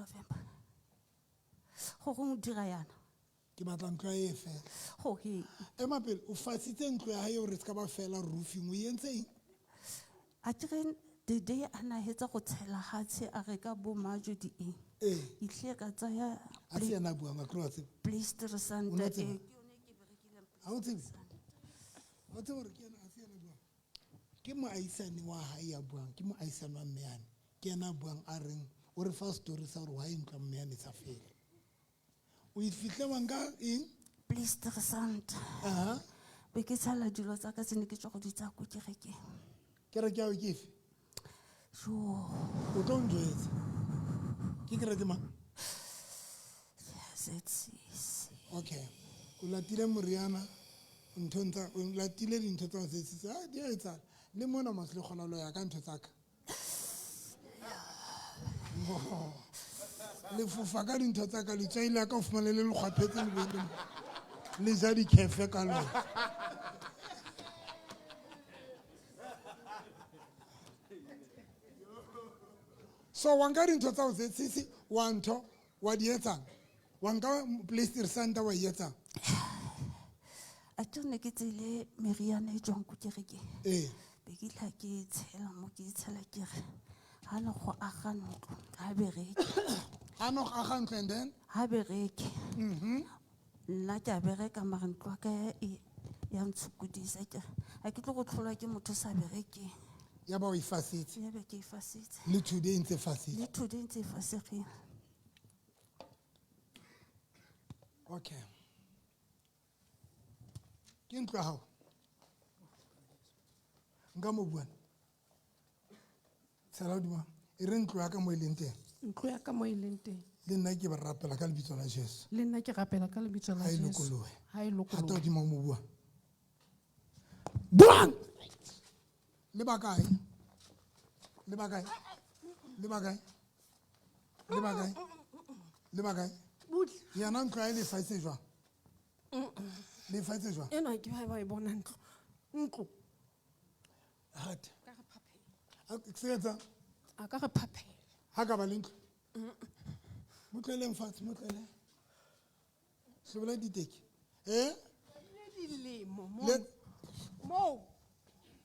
November. Go gong o dira yana. Ke batla ntlo ya e fela. Go he. Ema pele, o fasitse ntlo ya hae hore e se ka ba fela roofing, o entse eng? A ke re the day a na hetsa go tshela hatshe a reka bo majo di eng. Ee. Ke tlile ka tsaya A se yena a buang, a kry wa tseba. Plaster O santa no e. tseba? Ke yone ke berekileng. Ha o tsebe? Ha o tsebe hore ke yena, a se yena a buang. Ke moahisane wa hae ya buang, ke moahisane wa mme yane. Ke yena a buang a reng, o re fa story sa hore why ntlo ya mme yane e sa fele. O e fihle wa nka eng? Plaster santa. Aha. Be ke tshala dilo tsa ka tse ne ke tswa go di tsaya ko kerekeng. Kereke ya hao ke efe? Jo. O tlo njwetsa. Ke kereke mang? ZCC. Okay. O latile moriana, nthong tsa, o latile dintho tsa ZCC. Ah, di a etsahala. Le mona mos le kgona lo ya ka ntho tsa ka. Le fofa ka dintho tsa ka, letswai la ka o fumane le le kgwaphetse le be le ja dikhefe ka lona. So wa nka dintho tsa ho ZCC, wa ntho, wa di etsang? Wa nka plaster santa wa e etsang? A ke ne ke tsele meriana e tswang ko kerekeng. Ee. Be ke tla ke tshela mo ke tshela ke re ha ne go aga ntlo ha bereke. Ha no go aga ntlo and then? Ha bereke. Nna ke a bereka mara ntlo ya ka e ya ntshokodisa ke re ha ke tlo go tlholwa ke motho sa berekeng. Ya ba o e fasitse. Ya be ke e fasitse. Le today ntse fasitse. Le today ntse e fasegile. Okay. Ke ntlo ya hao? Nka mo buang. Tshela hodimo. E re ntlo ya ka mo e leng teng. Ntlo ya ka mo e leng teng. Le nna ke ba rapela ka lebitso la Jesu. Le nna ke rapela ka lebitso la Ha e Jesu. lokolohe. Ha e lokolohe. Hata hodimo mo buang. Buang! Le ba kae? Le ba kae? Le ba kae? Le ba kae? Le ba kae? Butle. Yena ntlo ya e le faitse jwang? Le faitse jwang? Enwa ke ba e bona ntlo. Ntlo. Hat. Ka re phaphela. A se etsa? A ka re phaphela. Ha ka ba le ntlo. Mo tloheleng fatshe, mo tloheleng. Hlobola diteke. Eh? Le dilemo mo. Le Moo.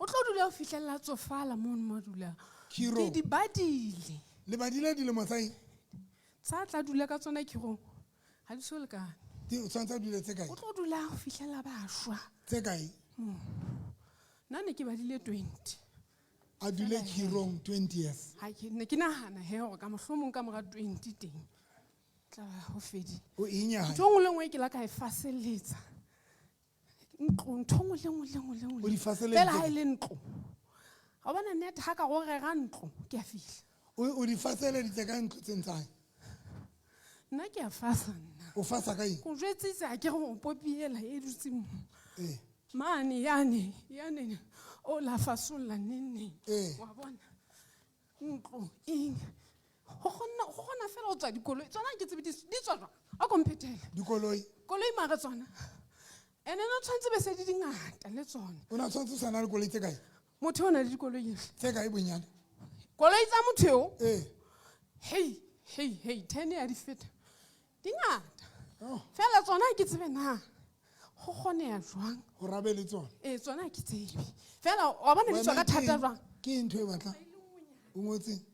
O tlo dula ho fihlella tsofala mono mo dulang. Khiro. Ke di badile. Le badile dilemo tsa eng? Tsa tla dula ka tsona khirong. Ha di so lekane. Di o tshwanetse a dule tse kae? O tlo dula ho fihlella ba shwa. Tse kae? Nna ne ke badile 20. A dule khirong 20 years. Ha ke ne ke nahana he hore ka mohlomong ka mora 20 teng. Tla ba ho fedile. O eng ya hae? Ntho nngwe le nngwe ke la ka e faseletsa. Ntlo, ntho nngwe le nngwe le nngwe le nngwe. O di faseleditse Fela ha e kae? le ntlo. Ha o bona net ha ka go rera ntlo, ke a fihla. O di faseleditse ka ntlo tse ntse hae? Nna ke a fasa nna. O fasa ka eng? Ko jwetsitse ha ke re o popi ela e dutse mo. Ee. Mane yane, yane o la fasolla neng neng. Ee. Wa bona? Ntlo eng? Ho kgona fela ho tswa dikoloi. Tsona ke tsebe di tswa jwang? A ko mphethele. Dikoloi. Koloi mare tsona. Ene no tshwantse be se di dingata le tsona. O na tshwantse o sa na le koloi tse kae? Motho o na le dikoloi efe? Tse kae bonyane? Koloi tsa motho eo? Ee. Hei, hei, hei, 10 ya di feta. Di ngata. Oh. Fela tsona ke tsebe na. Ho kgoneha jwang? Ho rabe le tsona. Ee, tsona ke tsebe. Fela wa bona di tswa ka Wena ke thata eng? jwang? Ke ntho e batlang. O ngotseng?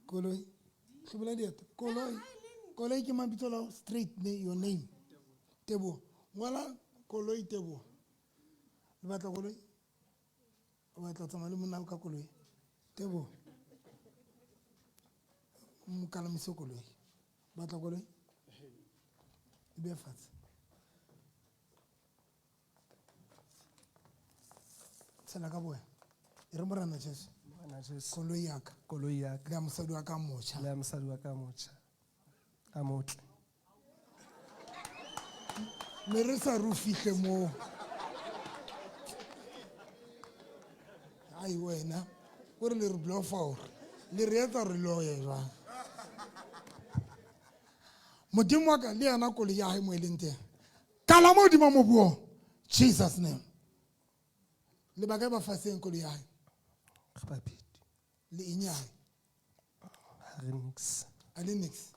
Koloi. Hlobola dieta. Koloi. Koloi ke mabitso la straight name, your name. Teboho. Ngola koloi Teboho. Le batla koloi? O batla tsamaya le monna ka koloi? Teboho. Mo kalamise koloi. Batla koloi? E behe fatshe. Tshela ka boya. E re Morena Jesu. Morena Jesu. Koloi ya ka. Koloi ya ka. Le ya mosadi wa ka motjha. Le ya mosadi wa ka motjha. A motle. Ne re sa re o fihle moo. Ai wena, o re le re bloffa hore le re etsa re loye jwang. Modimo wa ka le yena koloi ya hae mo e leng teng. Kala mo hodima mobu oo. Jesus name. Le ba kae ba faseng koloi ya hae? Re babedi. Le eng ya hae? Ha re nix. A le nix?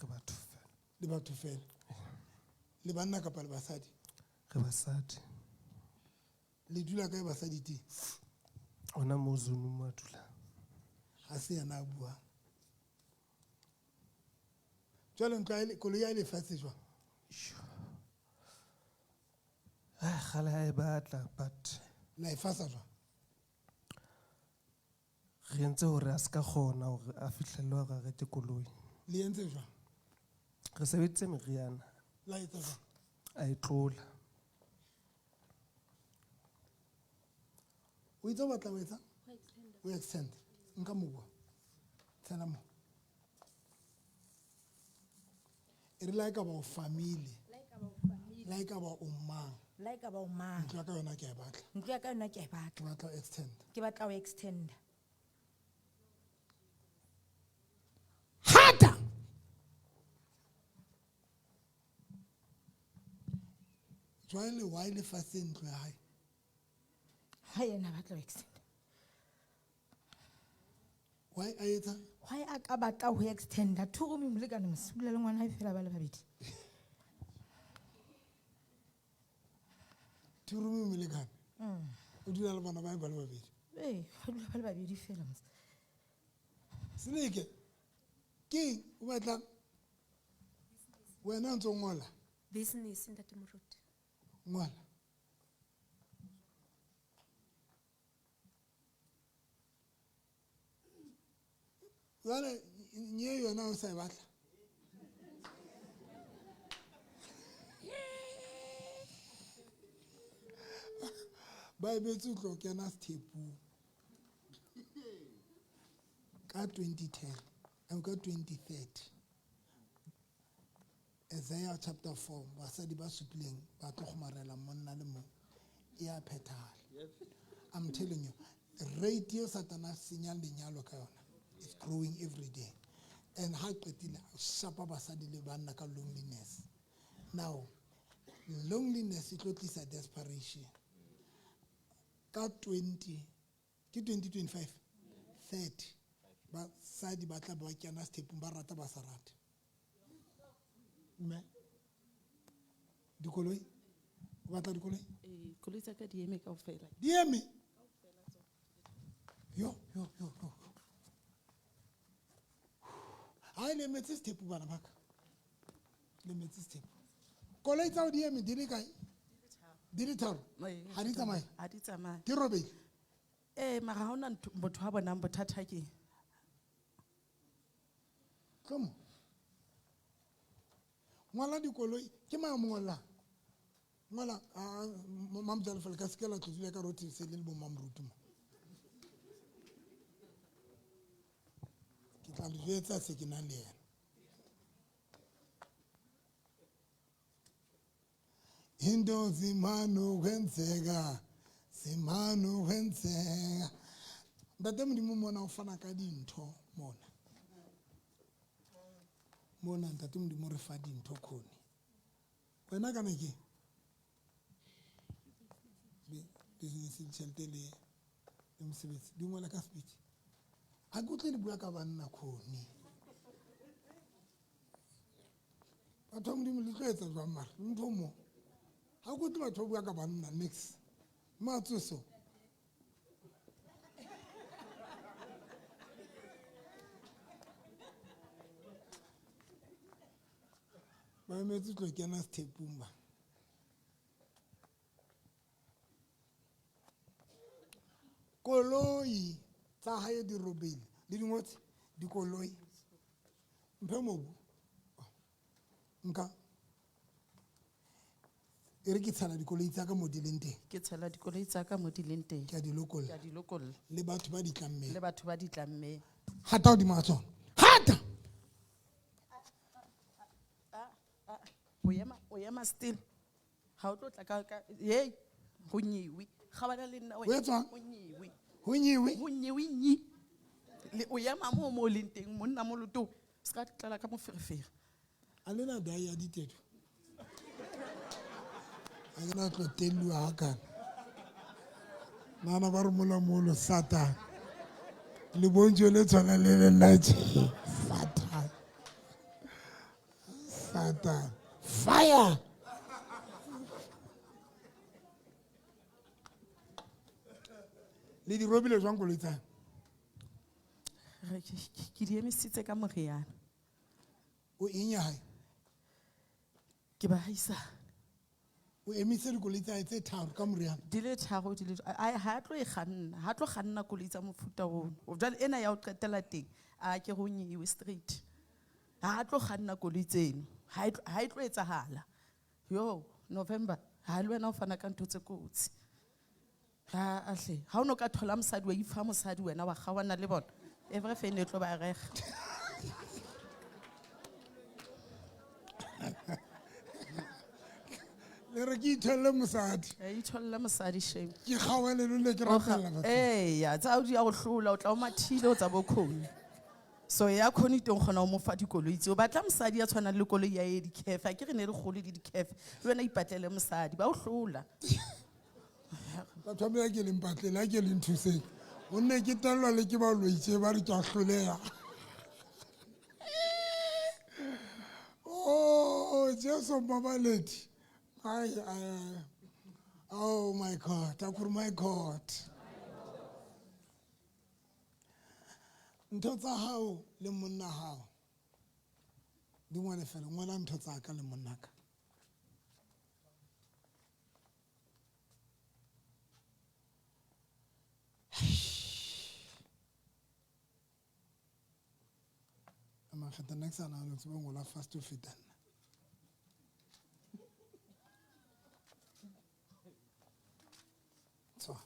Re batho fela. Le batho fela. Le banna kapa le basadi? Re basadi. Le dula kae basadi teng? Ona mo zone mo a dulang. Ha se yena a buang. Jwale ntlo ya koloi ya lefatshe jwang? Ah, kgale ha e batla, but La e fasa jwang? Re entse hore a se ka kgona hore a fihlelle hore a reke koloi. Le entse jwang? Re sebeditse meriana. La etsa jwang? A e tlola. O itse o batla ho etsa? O extend. Nka mobu. Tshela mo. E re la e ka ba o family. La e ka ba o mang. La e ka ba o mang. Ntlo ya ka yona ke a e batla. Ntlo ya ka yona ke a e batla. Ke batla ho extend. Ke batla ho extend. Hata! Jwale why le fatshe ntlo ya hae? Ha yena batla ho extend. Why a etsa? Why a ka batla ho extend? Two room molekane mosula le ngwana hae fela ba le babedi. Two room molekane. O dula le bana ba ba le babedi. Eh, ba dula ba le babedi fela mos. Seneke. Ke o batla wena o ntso ngola? Business ntate Moruti. Ngola. Jwale nye yona o sa e batla? Ba emetse ho tlo kena sethepung ka 2010, ka 2030. Isaiah chapter 4, basadi ba supileng ba tlo kgomarela monna le mong, e a phethahala. I'm telling you, rate eo Satana a senyang lenyalo ka yona is growing every day. And ha qetile, shapa basadi le banna ka loneliness. Now, loneliness e tlo tlisa desperation. Ka 20, ke 2025, 30, basadi ba tla ba kena sethepung, ba rata ba sa rate. Mme, dikoloi? O batla dikoloi? Eh, koloi tsa ka di eme kaofela. Di eme? Yo, yo, yo, yo. Ha le emetse sethepu bana ba ka. Le emetse sethepu. Koloi tsa hao di eme di le kae? Di le tharo? Ee, Ha di tsamaye? Ha di tsamaye. Di robedi? Eh, mara ha hona motho a bonang bothata ke. Tlo mo. Ngola dikoloi, ke mang mo ngolang? Ngola, Mamojalefa, le ka se ke la tlotsile ka rothi se le le bo Mamruti mo. Ke tla le jwetsa se ke nang le yena. Into zimano kwenzeka, zimano kwenzeka. Ntate Modimo mona o fana ka dintho mona. Mona ntate Modimo re fa dintho khone. Wena kana ke? Business tjhelete le mosebetsi di ngola ka speed. Ha ke utlwe le bua ka banna khone. Batho ba Modimo le tlo etsa jwang mara? Ntho mo. Ha ke utlwe batho ba bua ka banna nix. Matsoso. Ba emetse tlo kena sethepung ba. Koloi tsa hae di robile. Le di ngotse? Dikoloi. Mphe mobu. Nka. E re ke tshela dikoloi tsa ka mo di leng teng. Ke tshela dikoloi tsa ka mo di leng teng. Ke a di lokolla. Ke a di lokolla. Le batho ba di tlammeng. Le batho ba di tlammeng. Hata hodima ha tsona. Hata! O ema, o ema still. Ha o tlo tla ka, ka, hey, ho nyewe. Kgabana le nna O etswang? Ho nyewe. Ho nyewe? Ho nyewe nyi. Le o ema moo mo leng teng, monna mo lotong. Se ka tlala ka moferefere. A le na dai ya ditedu? Ha ke na tlo telluwa hakana. Nahana ba re mola molo, Satan. Le bontšo le tshwana le le nna tje. Satan. Satan. Fire! Le di robile jwang koloi tsa? Ke di emisitse ka moriana. O eng ya hae? Ke ba haisa. O emise dikoloi tsa hae tse tharo ka moriana. Di le tharo di le ai ha tlo e kganna, ha tlo kganna koloi tsa mofuta ono. Jwale ena ya ho qetela teng, a ke ho nyewe straight. Ha tlo kganna koloi tseno. Ha e tlo etsahala. Yo, November, ha le wena o fana ka ntho tse kotsi. Ha ahle, ha o no ka thola mosadi wa ifa mosadi wena wa kgawana le bona. Everything e tlo ba rega. Le re ke itholle mosadi. Itholle mosadi shame. Ke kgaohane le le ke rapella batho. Eya, tsa o di ya go hlola, o tla o mathile o tsa bo khone. So ya khone teng kgona ho mo fa dikoloi tseo. Batla mosadi ya tshwanang le koloi ya e di-cafe. Ha ke re ne re kgolo le di-cafe. Le wena ipatlele mosadi, ba o hlola. Batho ba ke leng patlele, ha ke leng thuseng. Gonne ke tellwa le ke baloi tje ba re ke a hloleha. Oh, Jesu Mabaledi. Ai, ai, ai. Oh my God, akuri my God. Ntho tsa hao le monna hao. Di ngwale fela, ngwala ntho tsa ka le monna ka. Makgetha nna ke sa nahane ho tseba ho ngola fast ho feta nna. Tshwara.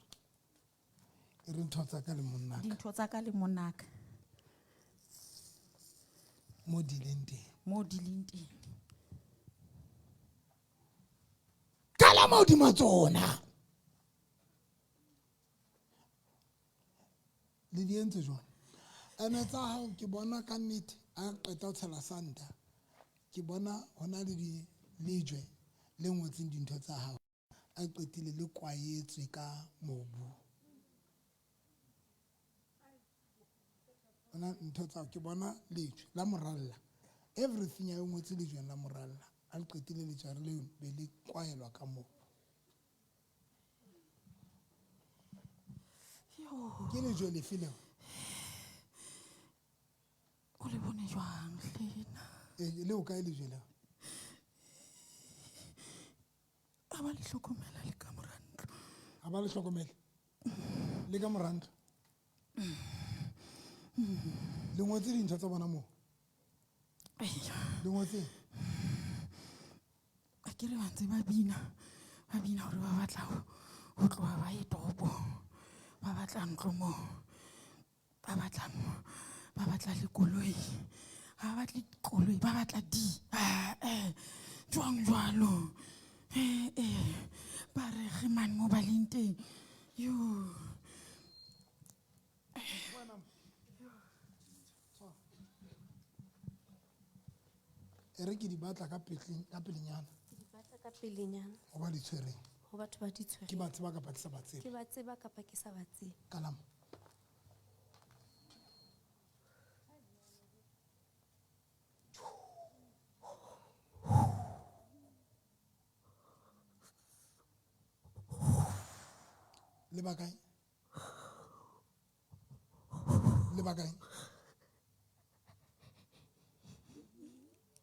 E re ntho tsa ka le monna ka. Dintho tsa ka le monna ka. Mo di leng teng. Mo di leng teng. Kalama hodima tsona. Le di entse jwang? Ene tsa hao ke bona ka nnete a qeta ho tshela santa. Ke bona hona le di lejwe le ngotseng dintho tsa hao. A qetile le kwayetswe ka mobu. Bona ntho tsa ke bona lejwe la moralla. Everything ya ngotse lejweng la moralla. A le qetile lejwe le be le kwaelwa ka mobu. Ke lejwe lefe leo? O le bone jwang hlena? Le o kae lejwe leo? A ba le hlokomela le ka mora ntlo. A ba le hlokomele? Le ka mora ntlo? Le ngotse dintho tsa bona moo? Le ngotse? A ke re ba ntse ba bina, ba bina hore ba batla ho tloha ba ye toropong. Ba batla ntlo moo. Ba batla mo, ba batla le koloi. Ha ba batle koloi, ba batla di. Jwang jwalo. Ba re re mane mo ba leng teng. Yo. E re ke di batla ka petleng, ka pelenyana. Ke di batla ka pelenyana. Ho ba di tshwereng. Ho batho ba di tshwereng. Ke ba tseba kapa ke sa ba tsebe? Ke ba tseba kapa ke sa ba tsebe. Kalama. Le ba kae? Le ba kae?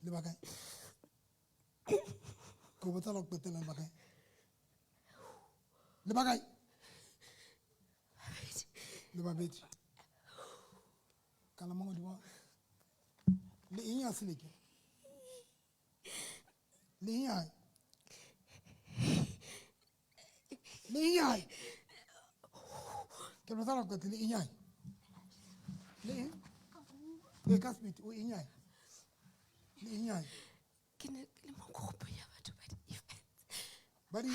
Le ba kae? Ke o botsa la ho qetela le ba kae? Le ba kae? Le babedi. Kalama godimo. Le eng ya seleke? Le eng ya hae? Le eng ya hae? Ke botsa la ho qetela le eng ya hae? Le eng? Le ka speed o eng ya hae? Le eng ya hae? Ke ne ke le mo group ya batho ba di-events. Ba di?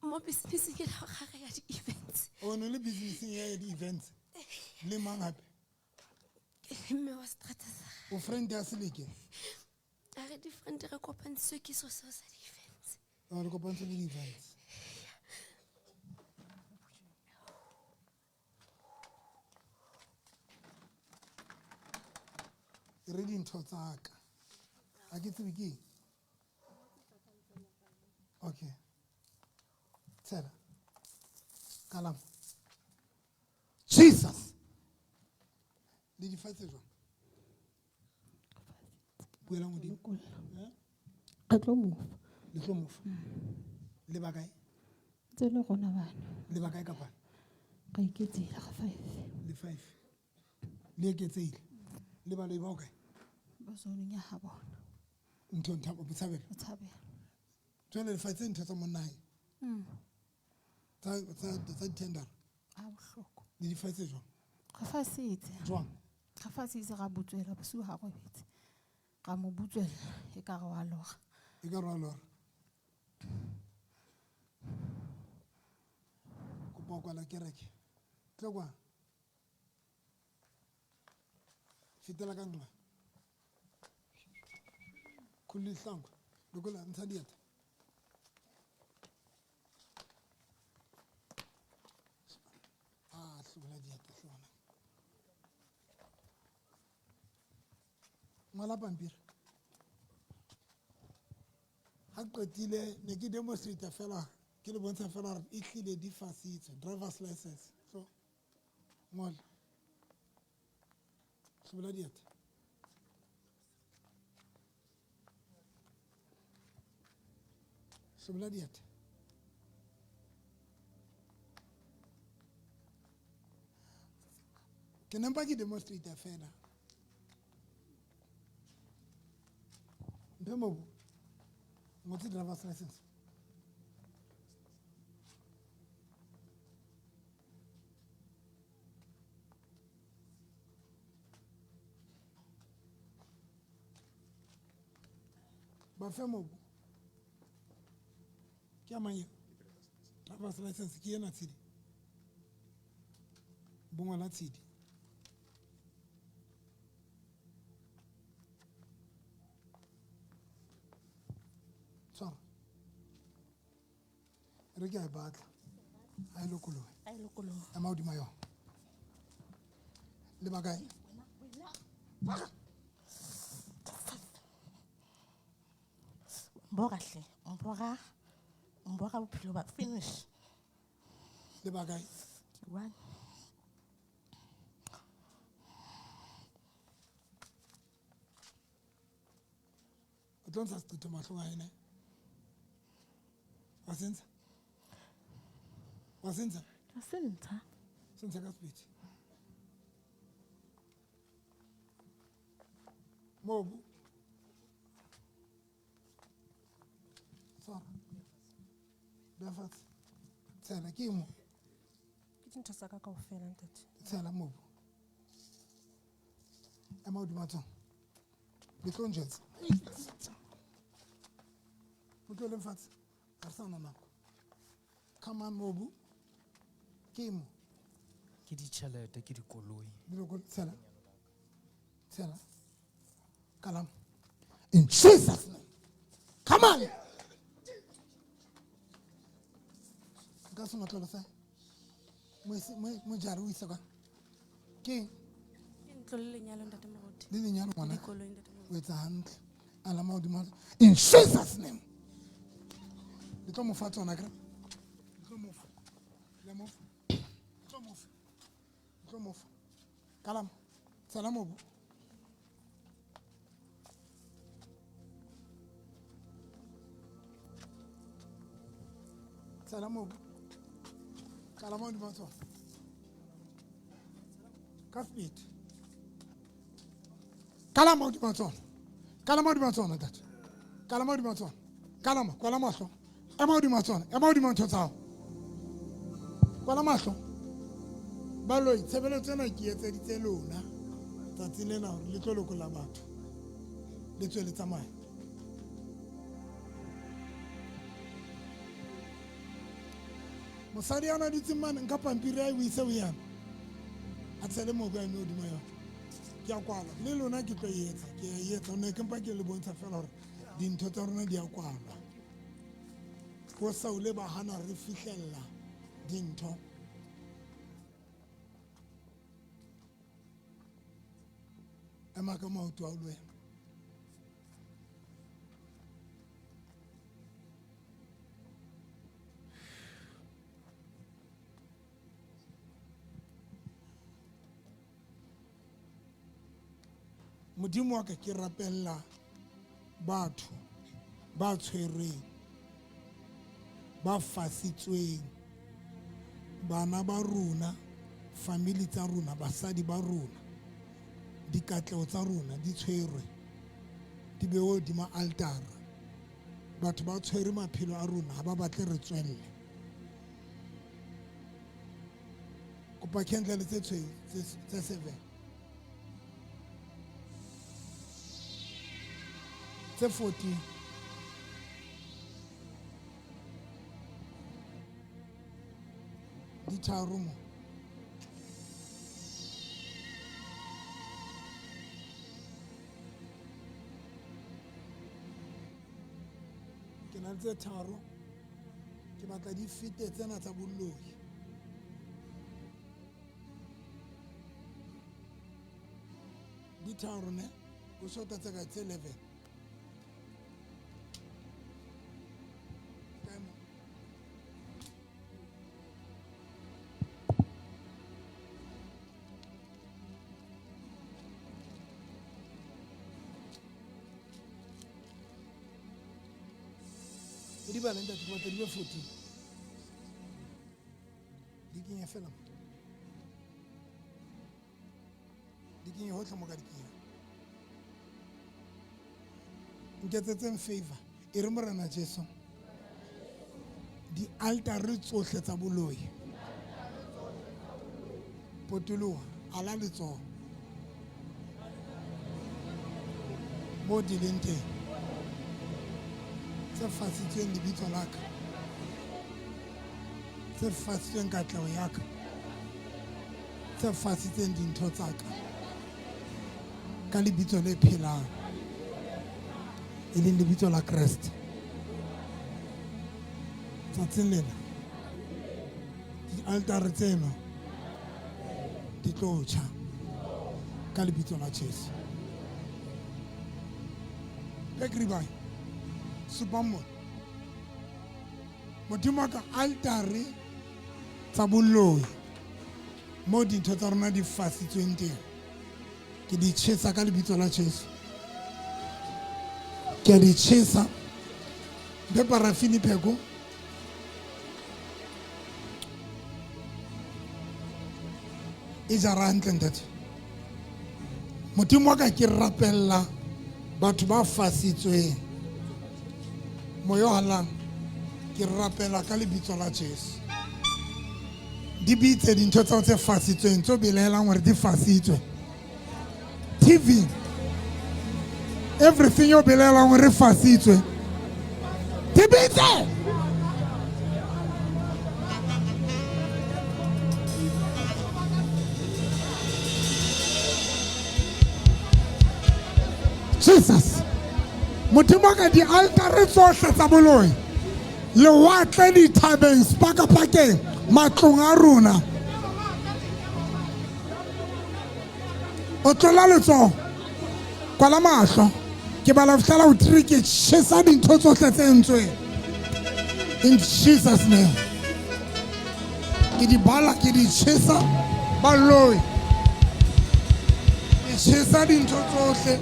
Mo business-eng e la gagwe ya di-events. O ne le business-eng ya di-events? Le mang hape? Ke le mme wa seterata sa gagwe. O friend ya Seleke? A re di-friend re kopantshitswe ke seo seo sa di-events. O re kopantshitswe ke di-events. Re dintho tsa ka. Ha ke tsebe ke eng. Okay. Tshela. Kalama. Jesus. Le di fatse jwang? Buela modimo. Eh? Re tlo mofa. Le tlo mofa. Le ba kae? Ntse le rona bana. Le ba kae kapa? Re iketsehile ga 5. Le 5. Le eketsehile. Le baloi ba o kae? Ba zoneng ya ha bona. Ntho ntho Botshabelo. Botshabelo. Jwale le fatse ntho tsa monna hae. Tsa di-tender. A bohloko. Le di fatse jwang? Re fasitse. Jwang? Re fasitse ra butswela bosiu ha robetse. Ra mo butswela e ka re wa lora. E ka re wa lora. Kopa ho kwala kereke. Tlo kwa. Fetela ka nqa. Khulisa hlangwa. Lokola ntsha dieta. Ah, hlobola dieta hle ngwana. Ngola pampiri. Ha qetile ne ke demonstrate fela, ke le bontsha fela hore e hlile di fasitswe, driver's license. So ngola. Hlobola dieta. Hlobola dieta. Ke ne mpa ke demonstrate fela. Mphe mobu. Ngotse driver's license. Ba fe mobu. Ke a mang eo? Driver's license ke ena tshedi. Bongwe la tshedi. Tshwara. Re ke a e batla. Ha e lokolohe. A e lokolohe. Ema hodima yona. Le ba kae? Mbora hle. Mbora. Mbora bophelo ba finish. Le ba kae? Ke one. O tlo ntsha seqetho mahlong a hae ne? Wa se ntsha? Wa se ntsha? Ka se ntsha. Se ntsha ka sepedi. Mobu. Tshwara. Beha fatshe. Tshela ke eng mo? Ke dintho tsa ka kaofela ntate. Tshela mobu. Ema hodima tsona. Le tlo njwetsa. Mo tlohelleng fatshe. Ha re sa na nako. Come on mobu. Ke eng mo? Ke ditjhelete, ke dikoloi. Dilokolo, tshela. Tshela. Kalama. In Jesus name. Come on. Nka se matlolo sa. Mo jare o ise kwa. Ke eng? Ke ntlo le lenyalo ntate Moruti. Le lenyalo ngwana. Dikoloi ntate Moruti. O etsa hantle. Alama hodima. In Jesus name. Le tlo mo fa tsona akere? Le tlo mo fa. Le mo fa. Le tlo mo fa. Le tlo mo fa. Kalama. Tshela mobu. Tshela mobu. Kalama hodima tsona. Ka speed. Kalama hodima tsona. Kalama hodima tsona ntate. Kalama hodima tsona. Kalama, kwala mahlo. Ema hodima tsona, ema hodima ntho tsa hao. Kwala mahlo. Baloi, tshebeletso ena ke etseditse lona tsatsi lena hore le tlo lokolla batho. Le tswe le tsamaye. Mosadi a na dutseng mane, nka pampiri a e o ise ho yena. A tshele mobu a eme hodima yona. Ke a kwala. Le lona ke tlo e etsa, ke a e etsa. Ne ke mpa ke le bontsha fela hore dintho tsa rona di a kwalwa. Bo Saule ba hana re fihlella dintho. Ema ka maoto ao le wena. Modimo wa ka, ke rapella batho ba tshwerweng, ba fasitsweng, bana ba rona, family tsa rona, basadi ba rona, dikatleho tsa rona di tshwerwe, di bewe hodima altara. Batho ba tshwere maphelo a rona, ha ba batle re tswelle. Kopa candle tse tshweu tse 7, tse 14. Di tharo mo. Ke na le tse tharo, ke batla di fete tsena tsa boloi. Di tharo ne, o shota tse kae? Tse 11. Kae mo? O di bale ntate, ke batla di be 14. Di kenye fela mo. Di kenye hohle mo ka di kenyang. Nketsetseng favor, e re Morena Jesu, di-altare tsohle tsa boloi, potoloha, ala letsoho mo di leng teng, tse fasitsweng lebitso la ka, tse fasitsweng katleho ya ka, tse fasitsweng dintho tsa ka, ka lebitso le phelang, e leng lebitso la Kreste. Tsatsing lena, dialtare tseno di tlo tjha ka lebitso la Jesu. Pekribai, supa mona. Modimo wa ka, altare tsa boloi mo dintho tsa rona di fasitsweng teng, ke di tjhesa ka lebitso la Jesu. Ke a di tjhesa. Mphe parafini pheko. E jara hantle ntate. Modimo wa ka, ke rapella batho ba fasitsweng. Moya o halalelang, ke rapela ka lebitso la Jesu. Di bitse dintho tseo tse fasitsweng, tseo belaelang hore di fasitswe. TV, everything eo belaelang hore e fasitswe, di bitse. Jesus, Modimo wa ka, dialtare tsohle tsa boloi, lewatle, dithabeng, sepakapakeng, matlong a rona, o tlola letsoho, kwala mahlo, ke bala ho fihlela ho 3, ke tjhesa dintho tsohle tse entsweng. In Jesus name. Ke di bala, ke di tjhesa, baloi. Ke tjhesa dintho tsohle.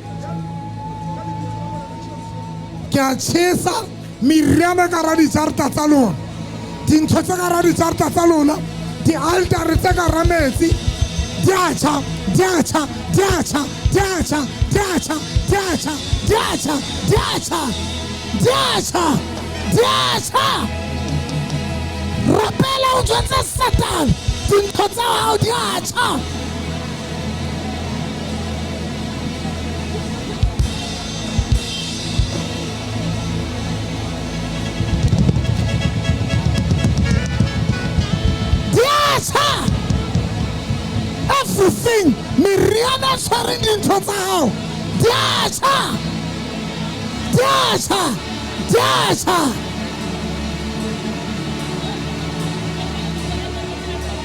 Ke a tjhesa meriana ka hara dijarata tsa lona, dintho tse ka hara dijarata tsa lona, dialtare tse ka hara metsi, di a tjha, di a tjha, di a tjha, di a tjha, di a tjha, di a tjha, di a tjha, di a tjha, di a tjha, di a tjha. Rapela o jwetse Satan, dintho tsa hao di a tjha. Di a tjha. Everything, meriana e tshwereng dintho tsa hao, di a tjha, di a tjha, di a tjha.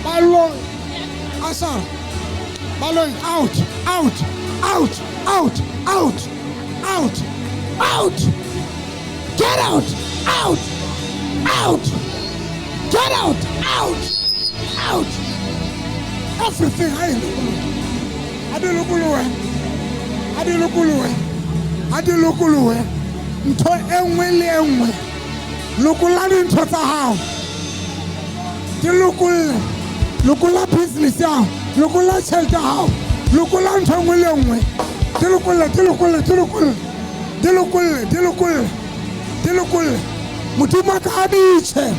Baloi, Asar, baloi, out, out, out, out, out, out, out, get out, out, out, get out, out, out. Everything, ha e lokolohe, ha di lokolohe, ha Ha di lokolohe, ha di lokolohe. Ntho e nngwe le e nngwe, lokolla dintho tsa hao, di lokolle. Lokolla business ya hao, lokolla tjhelete ya hao, lokolla ntho e nngwe le e nngwe. Di lokolle, di lokolle, di lokolle, di lokolle, di lokolle, di lokolle. Modimo a ka a ditjhe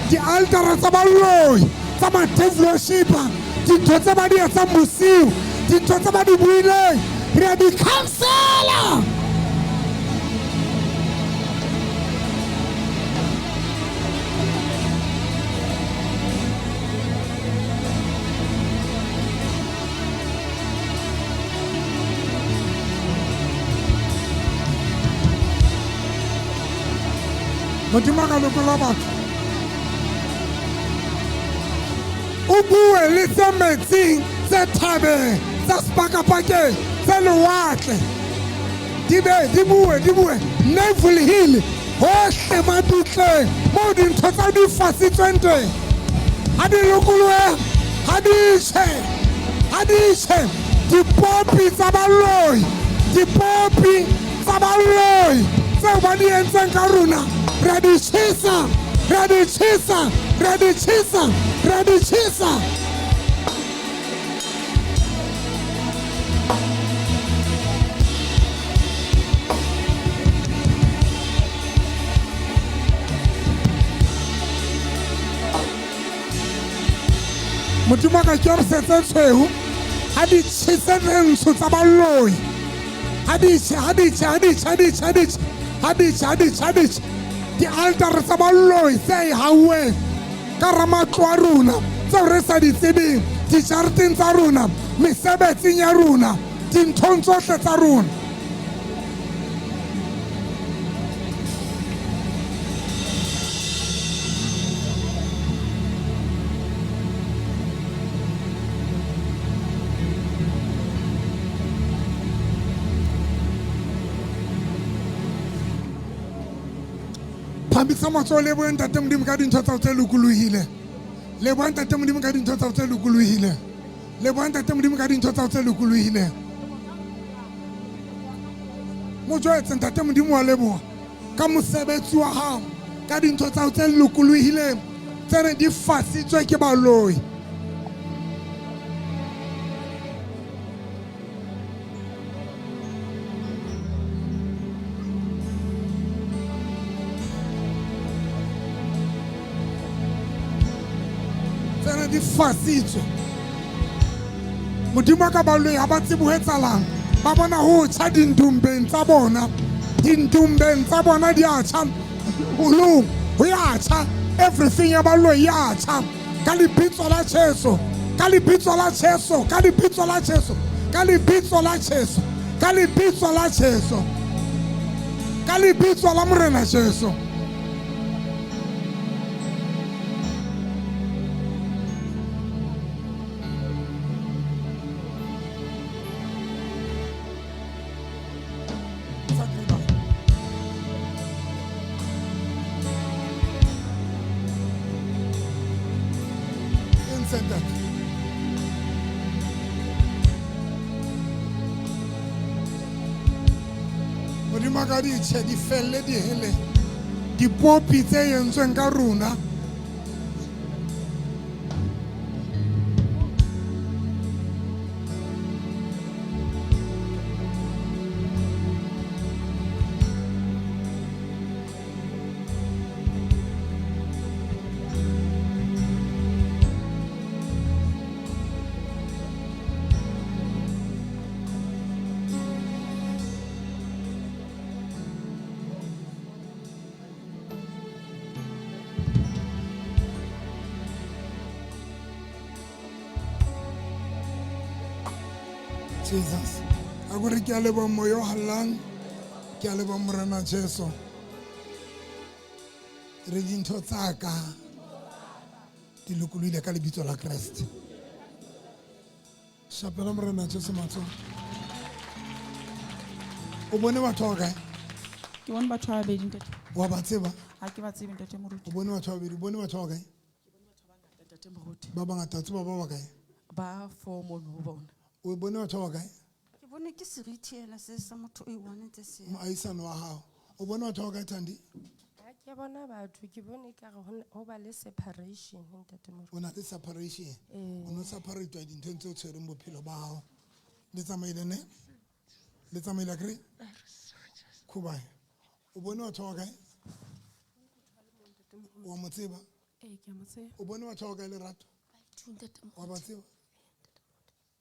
dialtara tsa baloi, tsa ma-deviloshipa, dintho tse ba di etsang bosiu, dintho tse ba di buileng, re a di cancela. Modimo a ka lokolla batho. O bue le tse metsing, tse thabeng, tse sepakapakeng, tse lewatle. Di be, di bue, di bue. Naval Hill, hohle mabitleng, moo dintho tsa di fasitsweng teng. Ha di lokolohe, ha di tjhe, ha di tjhe. Dipopi tsa baloi, dipopi tsa baloi tseo ba di entseng ka rona, re a di tjhesa, re a di tjhesa, re a di tjhesa, re a di tjhesa. Modimo a ka ke re setse tshweu, ha di tjhese tse ntsho tsa baloi. Ha di tjhe, ha di tjhe, ha di tjhe, ha di tjhe, ha di tjhe, ha di tjhe, ha di tjhe, ha di tjhe. Dialtare tsa baloi tse hauweng ka hara matlo a rona, tseo re sa di tsebeng, dijareteng tsa rona, mesebetsing ya rona, dinthong tsohle tsa rona. Phamisa matsoho, lebohe Ntate Modimo ka dintho tsa hao tse lokolohileng. Leboha Ntate Modimo ka dintho tsa hao tse lokolohileng. Leboha Ntate Modimo ka dintho tsa hao tse lokolohileng. Mo jwetse Ntate Modimo wa leboha ka mosebetsi wa hao, ka dintho tsa hao tse lokolohileng tse neng di fasitswe ke baloi. Tsena di fasitswe. Modimo a ka baloi ha ba tsebe ho etsahalang, ba bona ho tjha dindumbeng tsa bona, dindumbeng tsa bona di a tjha, holong ho ya tjha, everything ya baloi ya tjha. Ka lebitso la Jesu, ka lebitso la Jesu, ka lebitso la Jesu, ka lebitso la Jesu, ka lebitso la Jesu, ka lebitso la Morena Jesu. Modimo ka di tjhe, di felle, di hele. Dipopi tse entsweng ka rona. Jesus. A ko re ke a leboha moya o hallang, ke a leboha Morena Jesu. Re dintho tsa ka di lokolohile ka lebitso la Kreste. Shapela Morena Jesu matsoho. O bone batho ba kae? Ke bone batho ba babedi, ntate. Wa ba tseba? Ha ke ba tsebe, ntate Moruti. O bone batho ba babedi, o bone batho ba kae? Ke bone batho ba bangata, ntate Moruti. Ba bangata, o tseba ba bakae? Ba four mono ho bona. O bone batho ba bakae? Ke bone Bone ke seriti ela se sa motho o i-one tse se. Moahisane wa hao. O bone batho ba kae, Thandi? Ha ke bona batho ke bone ekare ho ba le separation ntate Moruti. O na le separation. Ee. O no separatwa dinthong tse o tshwereng bophelo ba hao. Le tsamaile ne? Le tsamaile akere? Khubae. O bone batho ba kae? Wa mo tseba? Ee, ke a mo tseba. O bone batho ba kae, Lerato? Two, ntate Wa ba Moruti. tseba?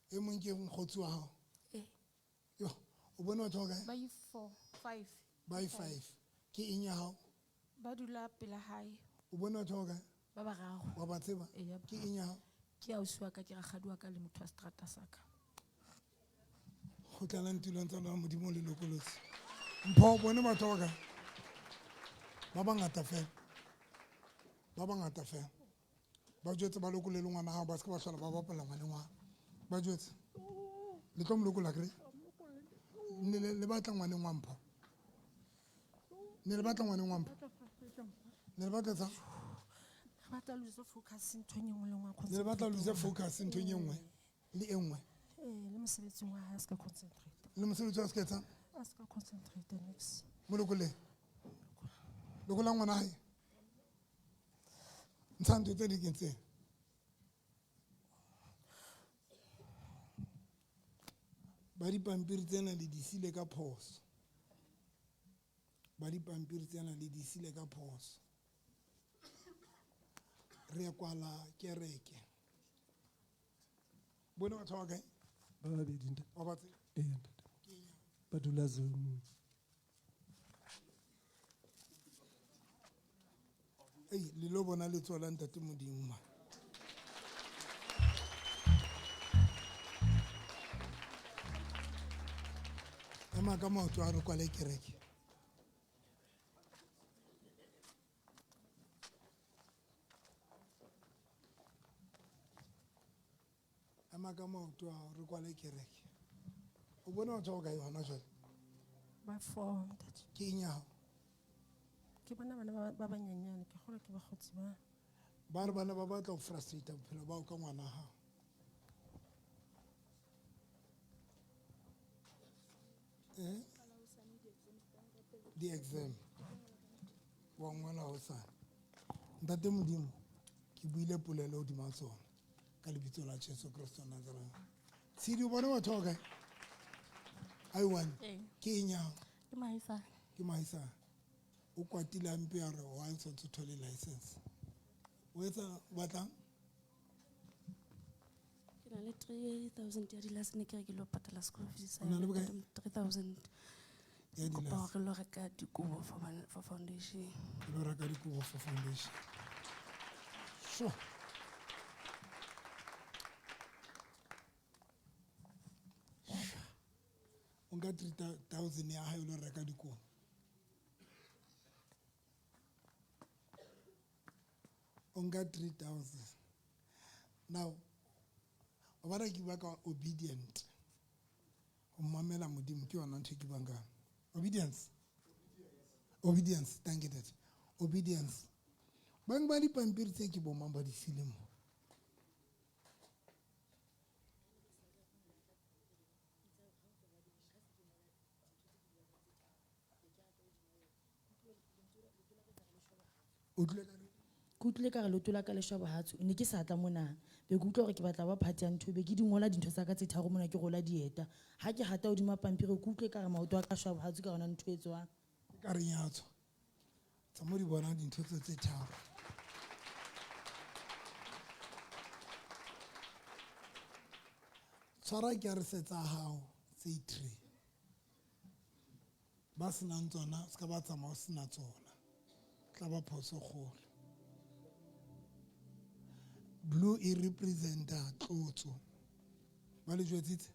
E mong ke mokgotsi wa hao? Ee. Yo, o bone batho ba kae? Ba i 4, 5. Ba i 5. Ke eng ya hao? Ba dula pela hae. O bone batho ba kae? Ba bararo. Wa ba tseba? Ee, Ke eng ya hao? Ke ausi wa ka, ke rakgadi wa ka le motho wa seterata sa ka. Kgutlelang tulong tsa lona, Modimo o le lokolotse. Mpho, o bone batho ba kae? Ba bangata fela. Ba bangata fela. Ba jwetse ba lokolle le ngwana hao, ba se ke ba hlola ba bapala ngwaneng wa hao. Ba jwetse. Le tlo mo lokolla akere? Ne le batla ngwaneng wa Mpho. Ne le batla ngwaneng wa Mpho. Ne le batla tsa? Re batla lose focus nthong e nngwe le nngwe, a Ne le batla lose concentrate. focus nthong e nngwe le e nngwe. Ee, le mosebetsing wa hae a se ka concentrate. Le mosebetsi wa se ka etsang? A se ka concentrate niks. Mo lokolleng. Lokolla ngwana hae. Ntsha ntho tse di kentseng. Ba dipampiri tsena le di sile ka phoso. Ba dipampiri tsena le di sile ka phoso. Re kwala kereke. Bone batho ba kae? Ba babedi, ntate. Wa ba tseba? Ee, ntate. Ba dula zone. Ei, le lo bona letsoho la ntate Modimo ma. Ema ka maoto a re kwale kereke. Ema ka maoto a re kwale kereke. O bone batho ba kae hona jwale? Ba 4, ntate. Ke eng ya hao? Ke bona bana ba banyenyane, ke kgolwa ke bakgotsi ba. Ba re bana ba batla ho frustrate bophelo ba hao ka ngwana hao. Di-exam. Wa ngwala hosane. Ntate Modimo, ke buile polelo hodima tsona ka lebitso la Jesu Kristo wa Nazareth. Tshidi, o bone batho ba kae? Ai one. Ee. Ke eng ya hao? Ke moahisane. Ke moahisane. O kwatile hampe a re wa o tshwanetse o thole license. O etsa o batlang? Ke na le 3000 ya di-license, ne ke re ke lo patala school fees sa O na le yona, bokae? 3000. Ya Ke kopa di-license. hore lo reka dikobo for bana, for foundation. Ke lo reka dikobo for foundation. Sure. O nka 3000 ya hae o lo reka dikobo. O nka 3000. Now, o bona ke bua ka obedient. Ho mamela Modimo ke yona ntho e ke buang ka yona. Obedience. Obedience, thank you, Dad. Obedience. Bang ba dipampiri tse ke bo mang ba di sileng mo? O tlile ka re? Ke utlwile ka re leoto la ka le shwa bohatsu, ne ke sa tla mona. Be ke utlwa hore ke batla ba party ya ntho, be ke di ngola dintho tsa ka tse tharo mona ke rola dieta. Ha ke hata hodima pampiri, ke utlwe ka re maoto a ka shwa bohatsu ka yona ntho e tswang. Ka re ya tswa. Tsa mo di bona dintho tse tse tharo. Tshwara ke a re se tsa hao tse 3. Ba senang tsona, se ka ba tsamaya o sena tsona. Tla ba phoso kgolo. Blue e representa tlotso. Ba le jwetsitse?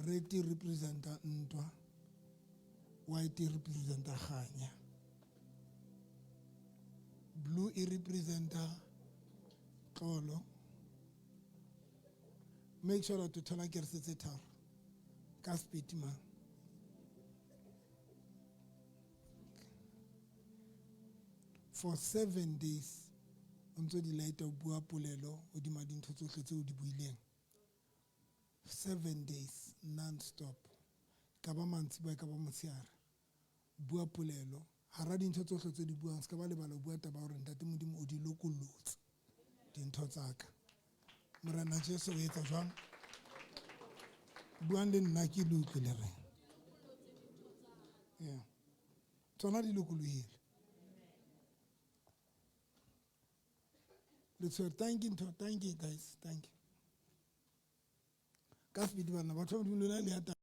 Red e representa ntwa. White e representa kganya. Blue e representa tlolo. Make sure that o thola kerese tse tharo ka speed man. For 7 days o ntso di light-a o bua polelo hodima dintho tsohle tseo o di buileng. 7 days non-stop, ka ba mantsiboya, ka ba motshehare, bua polelo hara dintho tsohle tse di buang. Se ka ba lebala ho bua taba ya hore Ntate Modimo o di lokollotse dintho tsa ka. Morena Jesu o etsa jwang? Buang le nna ke le utlwe le reng. Yeah, tsona di lokolohile le tshwere. Thank you ntho, thank you guys, thank you ka sepedi. Bana batho ba Modimo, lona le ya.